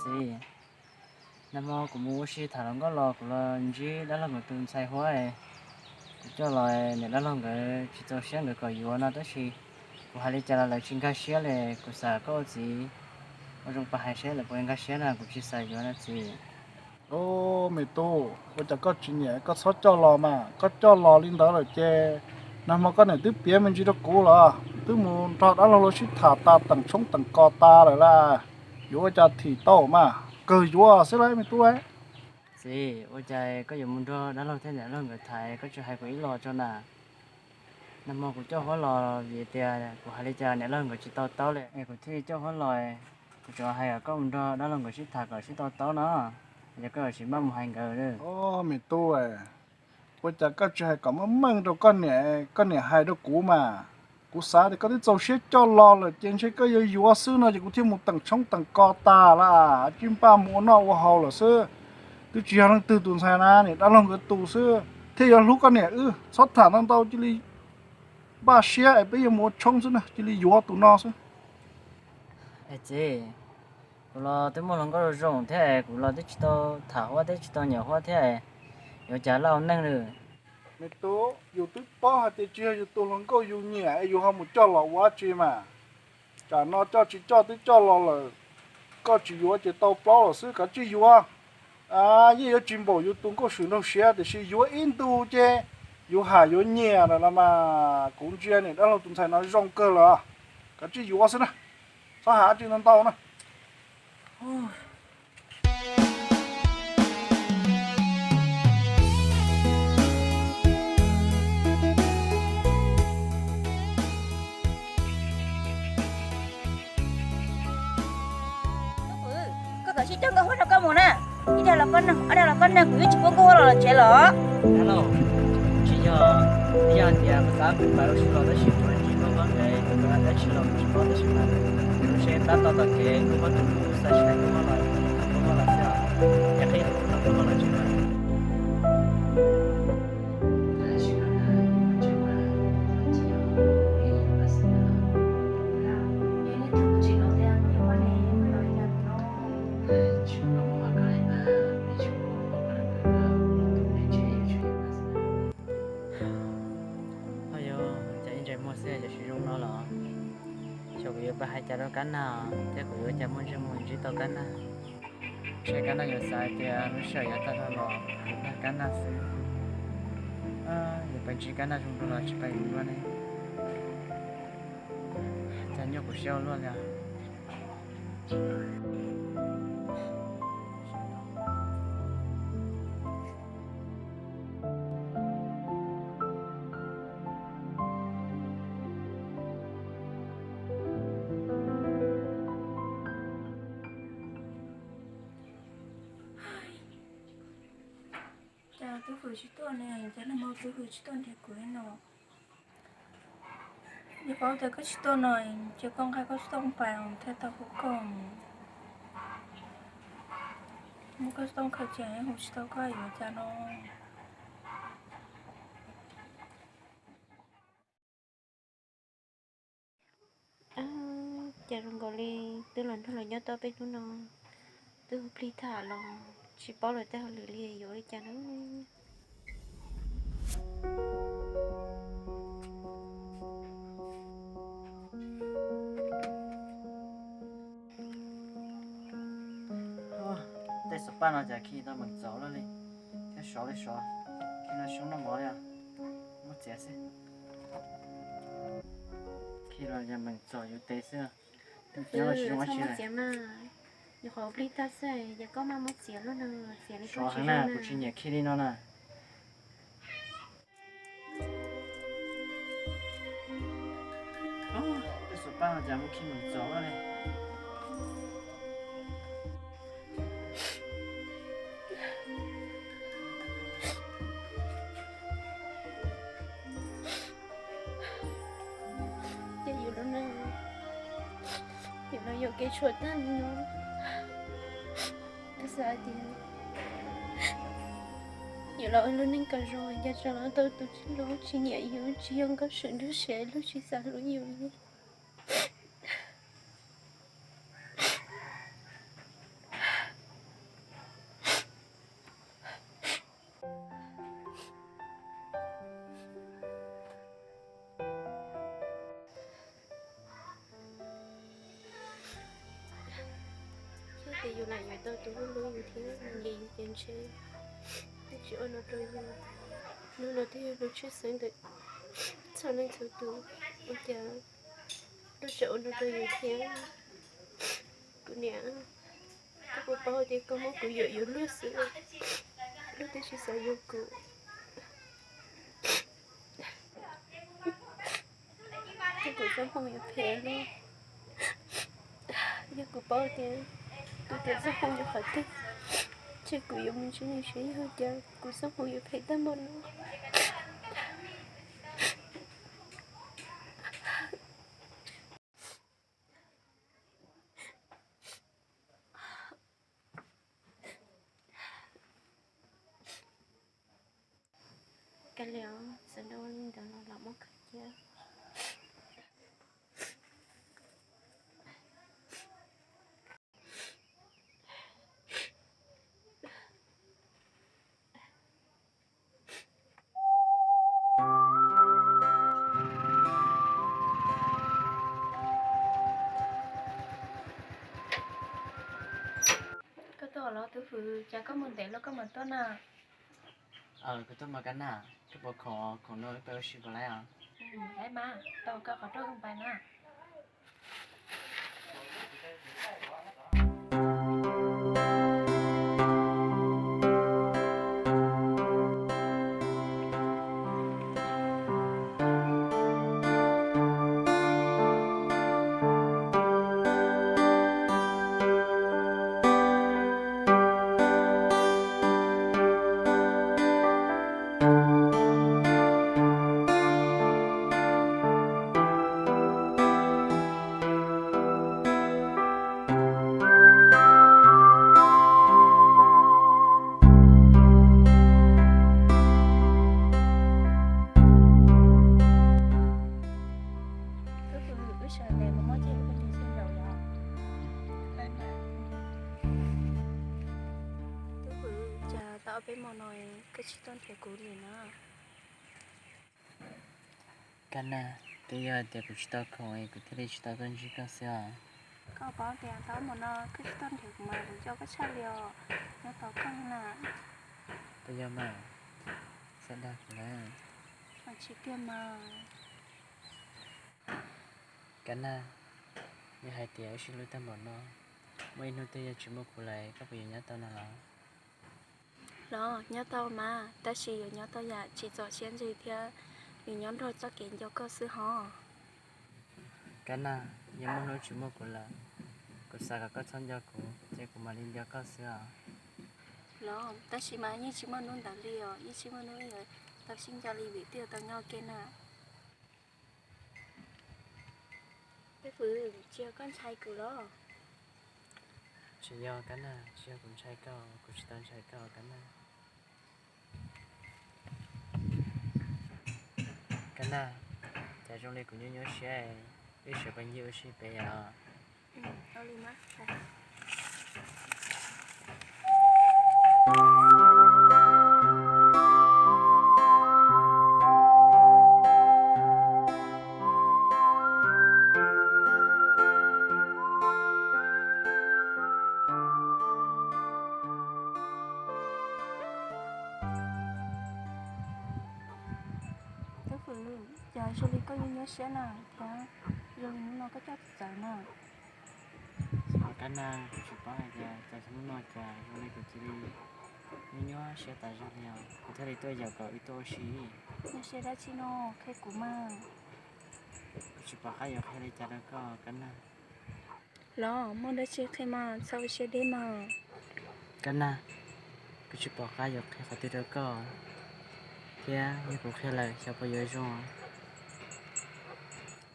Txiv, nag hmo kuv mus ua si tham hluas nkauj los kuv los ntsib dab laug nkawd tus ntxhais Huab. Kuv coj los niam dab laug nkawd tsis txaus siab nkawd kom yuav no tab sis kuv hais li cas los lawv tsis nkag siab li. Kuv xav koj ua txiv ua zoo pab hais seb lawv puas nkag siab na, kuv tsis xav yuav no txiv. Os, me tub, ua cas koj tsis nyiam koj txhob coj los mas, koj coj los li ntawd lawm ces nag hmo koj niam twb piav me ntsis rau kuv los twb mus nrog dab laug luag sib tham tas teem tshoob teem kos tas lawm las, yuav ua cas thim tau mas, kawg yuav xwb las me tub. Txiv, ua cas koj yuav mus nrog dab laug thiab niam laug nkawd tham koj tsis hais kuv ib los tso na? Nag hmo kuv coj Huab los vim tias kuv hais li cas niam laug nkawd tsis to taub li es kuv thiaj coj Huab los. Kuv tsuas hais kom koj mus nrog dab laug nkawd sib tham kom sib to taub no, yog koj yuav tsis maj mus hais nkawd. Os, me tub, ua cas koj tsis hais kom meej meej rau koj niam, koj niam hais rau kuv mas. Kuv xav tias koj twb txaus siab coj los lawm ces ntshe koj yuav yuav xwb no ces kuv thiaj mus teem tshoob teem kos tas las, tsis npaj mus ua noj ua haus lawm xwb. Twb tsis yog leej twg tus ntxhais na, niam dab laug nkawd tus xwb thiaj yuav hlub koj niam wb. Txhob tham ntau ntau cia li npaj siab es peb yuav mus ua tshoob xwb na, cia li yuav tus no xwb. Es txiv, kuv los twb muaj hluas nkauj zoo zoo thiab, kuv los twb tsis tau tham Huab thiab tsis tau nyiam Huab thiab, yuav cas laj ua neej lawm. Me tub, yus twb paub hais tias tsis yog yus tus hluas nkauj yus nyiam es yus ho mus coj los ua dab tsi mas. Tsam no coj tsis coj twb coj los lawm, koj tsis yuav ces tau plaub lawm xwb, kav tsij yuav. Yeej yuav tsis npaum yus tus nkauj swm nraug siab, tiam sis yuav ib ntus ces yus ham yuav nyiam lawm los mas. Kuv ntsia niam dab laug tus ntxhais no zoo kawg lawm, kav tsij yuav xwb na, txhob hais dab tsi ntau ntau na. Koj txhob sib coj nkauj Huab rau koj mus na. Ib dag los koj neeg, ob dag los koj neeg, kuv yeej tsis pub nkauj Huab los tsev los. Dab laug, tsis yog, yog tias kuv xav pem pais ua si los tab sis kuv ntsis nkauj Huab nqe, kuv tab tsis los kuv tsis paub tab sis mas kuv ntshe tab tom tom kev nkauj Huab tus hlub xav tsis hais nkauj Huab los, nkauj Huab los xwb os. Yog qhib nkauj Huab los tsev mas. Ho yog cas ib ntsais muag xwb, cas tsis zoo no los? Xyov kuv yuav pab hais cas rau Kab Nag thiab, kuv yuav cas muaj ntsej muag ntsib tau Kab Nag. Ntshe Kab Nag yuav xav hais tias lub sij hawm yav tag dhau los kuv dag Kab Nag xwb. Yuav pais ntsib Kab Nag zoo dua los tsis pais ua luaj ne? Cas nyuaj kuv siab ua luaj li os. Cas twb hws tsis tuaj ne, cas nag hmo twb hws tsis tuaj nrhiav kuv li no? Yog paub tias koj tsis tuaj no, ces koj nqa koj xov tooj pais thiaj tau hu koj. Muab koj xov tooj khaws cia hu tsis tau koj yuav cas no. Cas zoo nkaus li twb los nrog lawv nyob tau peb hnub no, twb hu plig tag los tsis paub lawv tej hauj lwm li yuav li cas na. Tej xov paj no cas khi tau meem txom loj li, thiab sov li sov, khi no xyoob noj mov li, muab txiav xwb. Khi los yog meem txom yus tes xwb. Txiv, txhob muab txiav mas, nyuam qhuav plig tag xwb, yog koj maj muab txiav luaj no, txiav li koj tsis zoo na. Kuv tsis nyiam khi li no na. Tej xov paj no cas muab khi meem txom loj li. Ces yus los, yus los yuam kev tshuav tag li no, kuv xav tias yus los ua lub neej kom zoo, cas tseem los tau tus tsis zoo, tsis nyiam yus, tsis yog nkauj swm nraug siab, lub tsis xav hlub yus li. Lam yuav tau tus hlub hlub yus thiab nyiam yus ces ntshe twb tsis ua no rau yus. Hnub no twb yog hnub tshwj xeeb ntawm txhua leej txhua tus, ua cas luag tseem ua no rau yus thiab. Kuv niam, koj puas paub tias koj muab kuv yuam yuav luag xwb, luag twb tsis xav yuav kuv. Yog kuv txoj hmoo yuav phem luaj, yog kuv paub tias kuv tus txoj hmoo yuav qhov twg, ces kuv yuav mus ntsib nws seb yog cas kuv txoj hmoo yuav phem tag npaum no. Kav liam, sawv daws ua li ntawd los los muab khaws cia. Koj tuaj los Tub Fwm, cas koj mus ntev los koj mam tuaj na? Kuv tuaj mas Kab Naj, koj puas khoom, khoom no wb pais ua si puas laib os? Laib mas, tau koj qhov rooj wb pais na. Tub Fwm, wb sawv daws mus muab ceb ua tus xyoo zaum yom. Tub Fwm, cas tau ob peb hmo no koj tsis tuaj nrhiav kuv li na? Kab Naj, twb yog tias kuv tsis tau khoom es kuv thiaj li tsis tau tuaj ntsib koj xwb os. Koj paub tias tau ob hmo no koj tsis tuaj nrhiav kuv mas kuv nco koj tshaj li os, nyob tos koj na. Puas yog mas? Txhob dag kuv na. Mas tsis tiag mas. Kab Naj, yog hais tias wb sib hlub tag npaum no, muaj ib hnub twg yog tsis muaj kuv lawm koj puas yuav nyob tau no los? Los nyob tau mas, tab sis yuav nyob tau yam tsis txom siab ntsig thiab yuav nyob nrog txoj kev nco koj xwb hos. Kab Naj, yog muaj hnub tsis muaj kuv lawm, kuv xav kom koj txhob nco kuv, ces kuv mam li nco koj xwb os. Los tab sis mas yeej tsis muaj hnub ntawd li os, yeej tsis muaj hnub yuav tau sib nco li vim twb yuav tau nyob ua ke na. Tub Fwm, tsis yog koj ntshai kuv los? Tsis yog Kab Naj, tsis yog kuv ntshai koj, kuv tsis tau ntshai koj Kab Naj. Kab Naj, cas zoo li kuv nyuaj nyuaj siab, wb sawv pais ncig ua si pem yom. Tub Fwm, cas zoo li koj nyuaj nyuaj siab na thiab zoo li hnub no koj coj txawv txawv na. Xyov Kab Naj, kuv tsis paub hais tias cas hnub no cas zoo li kuv cia li nyuaj nyuaj siab tas zog li os, kuv thiaj li tuaj yaum kom wb tuaj ua si. Nyuaj siab dab tsi no, qhia kuv mas. Kuv tsis pom qab yuav qhia li cas rau koj Kab Naj. Los muaj dab tsi qhia mas, txhob ua siab deb mas. Kab Naj, kuv tsis pom qab yuav qhia qhov twg rau koj thiab, yog kuv qhia lawm xyov puas yuav zoo.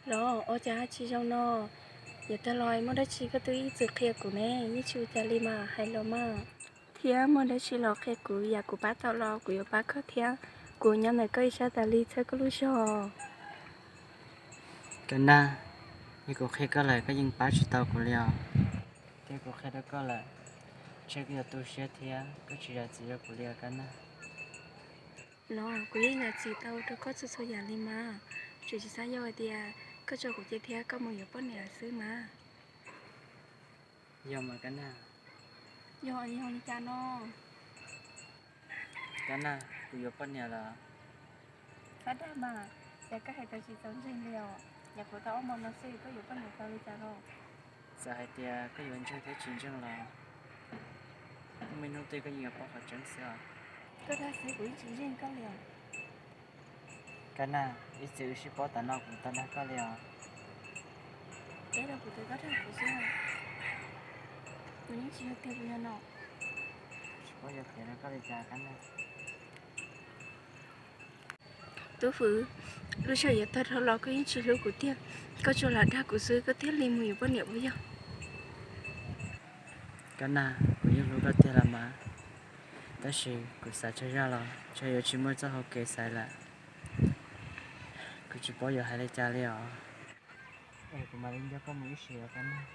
Los ua cas tsis zoo no? Yav tag los muaj dab tsi koj twb ib txwm qhia kuv ne, yeej tsis ua cas li mas, hais los mas. Thiab muaj dab tsi los qhia kuv, yam kuv pab tau los kuv yuav pab koj thiab. Kuv nyob ntawm koj ib sab tas li txhawb koj lub zog. Kab Naj, yog kuv qhia koj lawm koj yeej pab tsis tau kuv li os. Thiab kuv qhia rau koj lawm, ntshe koj yuav tu siab thiab koj tsis zam txim rau kuv li os Kab Naj. Los kuv yeej zam txim tau rau koj txhua txhua yam li mas, tsuas tsis xav yog hais tias koj tso kuv cia thiab koj mus yuav poj niam xwb mas. Yog mas Kab Naj, Yog, yog li cas no? Kab Nag, kuv yuav poj niam lawm. Kab Nag mas, cas koj hais tau tsis txaus ntseeg li os? Nyuam qhuav tau ob hmo no xwb koj yuav poj niam tau li cas los? Txawm hais tias koj yuav ntseeg thiab tsis ntseeg los, muaj ib hnub twg koj yeej yuav paub qhov tseeb xwb os. Koj dag xwb, kuv yeej tsis ntseeg koj li os. Kab Nag, ib txwm wb sib paub tas no kuv tau dag koj li os. Peb los kuv twb koj dag kuv xwb, kuv yeej tsis yog tiag, kuv yog no. Tsis paub yuav qhia rau koj li cas Kab Nag. Tub Fwm, lub sij hawm yav tag dhau los koj yeej tsis hlub kuv tiag, koj tsuas lam dag kuv xwb, koj thiaj li mus yuav poj niam puas yog? Kab Nag, kuv yeej hlub koj tiag los mas, tab sis kuv xav tsaug zog los tsuas yuav tsis muaj txoj hau kev xaiv lawm. Kuv tsis paub yuav hais li cas li os. Es kuv mam li nco koj mus ib sim os Kab Nag.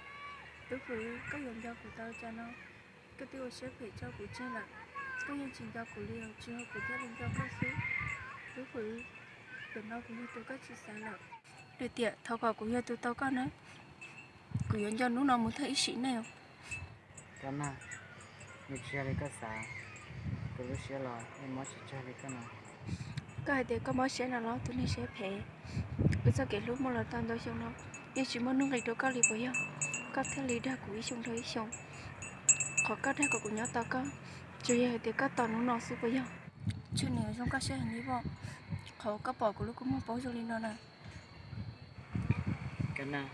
Tub Fwm, koj yuav nco kuv tau cas no? Koj twb ua siab phem tso kuv tseg lawm, koj yeej tsis nco kuv li os, tsis yog kuv thiaj li nco koj xwb. Tub Fwm, tam no kuv yog tus koj tsis xaiv lawm. Lwm tiam thov kom kuv yog tus tau koj nawb, kuv yuav nco hnub no mus tag ib sim neej. Kab Nag, nws tsis yog li koj xav, kuv lub siab los yeej mob tsis tseg li koj no. Koj hais tias koj mob siab no los tus neeg siab phem, wb txoj kev hlub muaj los tau ntau xyoo no, yeej tsis muaj nuj nqis rau koj li puas yog? Koj thiaj li dag kuv ib xyoo dhau ib xyoo. Qhov koj dag kom kuv nyob tos koj, tsuas yog hais tias koj tos hnub no xwb puas yog? Tsuas nws zoo koj siab heev li Voj, qhov koj pom kuv lub kua muag paub zoo li no na. Kab Nag,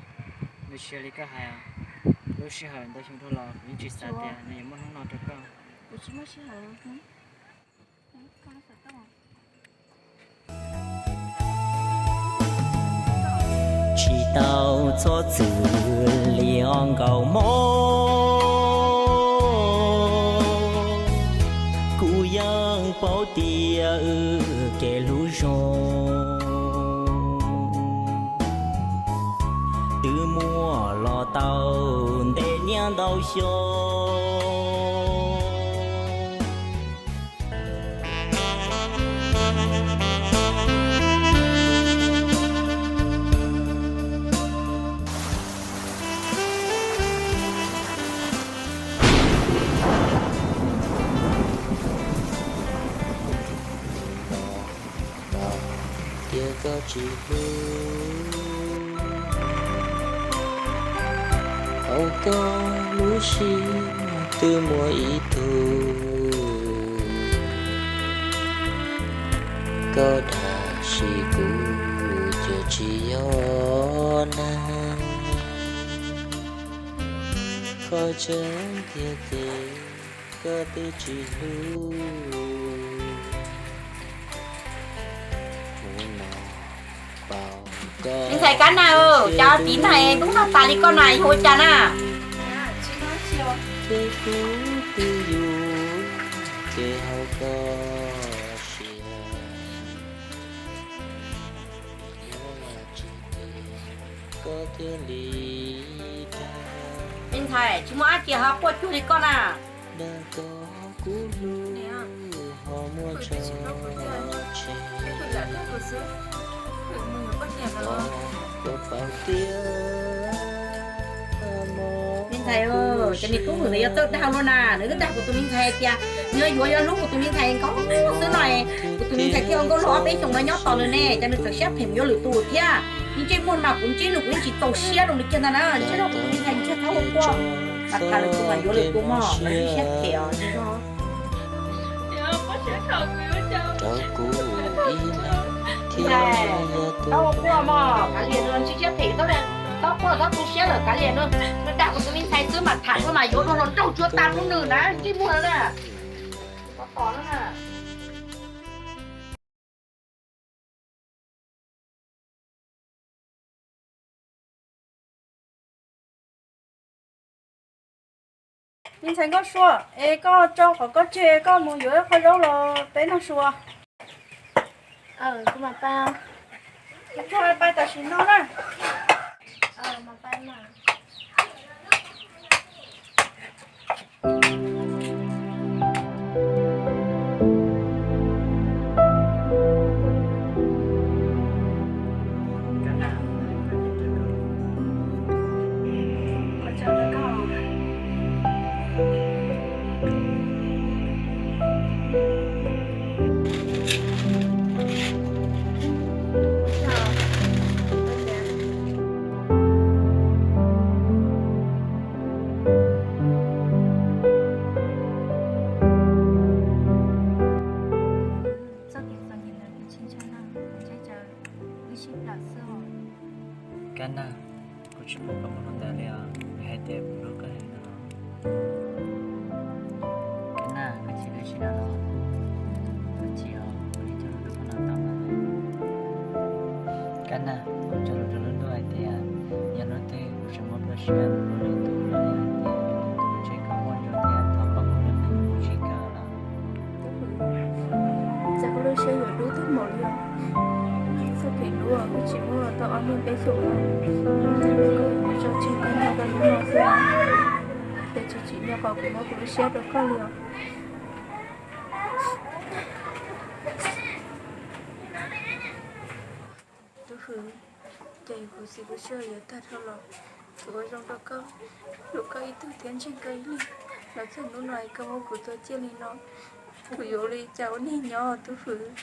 nws tsis yog li koj hais os. Lub sij hawm ntau xyoo dhau los kuv yeej tsis xav tias nws yuav muaj hnub no rau koj. Kuv tsis muaj sij hawm. Tsis tau txhob txwm li os nkauj mog, kuv yeej paub tias wb kev hlub zoo, twb muaj los tau ntev niaj ntau xyoo. Tias koj tsis hlub, hauv koj lub siab twb muaj ib tug, koj dag sim kuv ces tsis yog na. Qhov tseeb tiag ces koj twb tsis hlub. Me ntxhais Kab Nag, cas txiv ntxhais tub noj tas li koj na, yog ua cas na? Me ntxhais, tsis muaj dab tsi ho quaj cuag li koj na. Me ntxhais, cov niag tub hwm ntawd yog txawj dag luaj na, nws twb dag kuv tus me ntxhais tias nws yuav yuav hlub kuv tus me ntxhais nkaus xwb no, kuv tus me ntxhais thiaj ua nkauj luag ob peb xyoos no nyob tos nws ne, cas nws txawm siab phem mus yuav lwm tus thiab. Ntsej muag mas kuv ntsib nws kuv yeej tsis txaus siab rau nws kiag ntag na, ntsib rau kuv tus me ntxhais ntsej thaub ua quaj, mas tham lwm tus mas yuav lwm tus mog, mas ntsib siab phem os. Thaub ua quaj mog, kav liam nws, ntsib siab phem, thaub quaj thaub tu siab lawm, kav liam nws, nws dag kuv tus me ntxhais xwb mas tham luag mas yuav luag hluas nraug tsuag tag rau nws na, ntsej muag na. Txhob tos na. Me ntxhais Nkauj Sua, es koj tso qhov koj tseg koj mus yuav ib qho zaub los peb noj sua. Kuv mam pais, kuv mam pais tam sim no na. Kuv tsis pub koj mus lub ntawd li os, vim hais tias kuv hlub koj heev no. Kab Naj, koj chim dab tsi no los? Koj chim os, kuv li coj lub ntuj qhov no tau mas. Kab Naj, kuv cog lus rau lub ntuj hais tias yog hnub twg kuv tseem muaj plab siab mus hlub leej twg los yog hais tias yog leej twg tseem kom muaj zoo thiab thov kom kuv lub neej kuv tsis kawg los. Cas koj lub siab yuav dub tag npaum li os? Txoj kev hlub wb tsis muaj tau ob niag peb xyoos no, koj yuav tso tseg tag nrho rau hnub no xwb. Ces tsis tsim nyog kom kuv muab kuv lub siab rau koj li os. Tub Hwm, ces kuv txiv kuv sij hawm yuav tag dhau los, kuv ua zoo rau koj, hlub koj ib tug thiab ntseeg koj ib leeg, los txog hnub no es koj muab kuv tua ciaj li no, kuv yuav ua li cas ua neeg nyob Tub Hwm?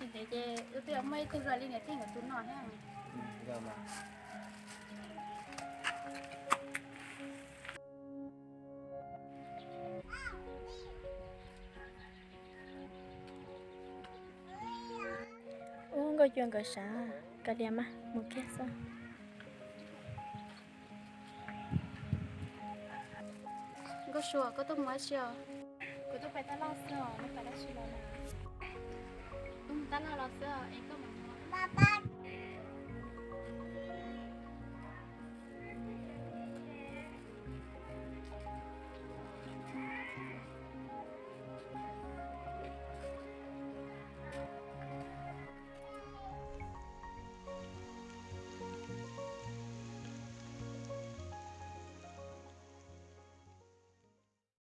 Tsis ntev ces wb twb yuav muaj ib tug zos li niam tij nkawd tus no thiab. Ub, Nkauj Cua nkawd sav, kav liam mas mus kiag xwb. Nkauj Sua, koj tuaj mus dab tsi os? Kuv tuaj pem tab laj xwb os, nej pem dab tsi los na? Wb mus tab laj los xwb os, es koj mus mus.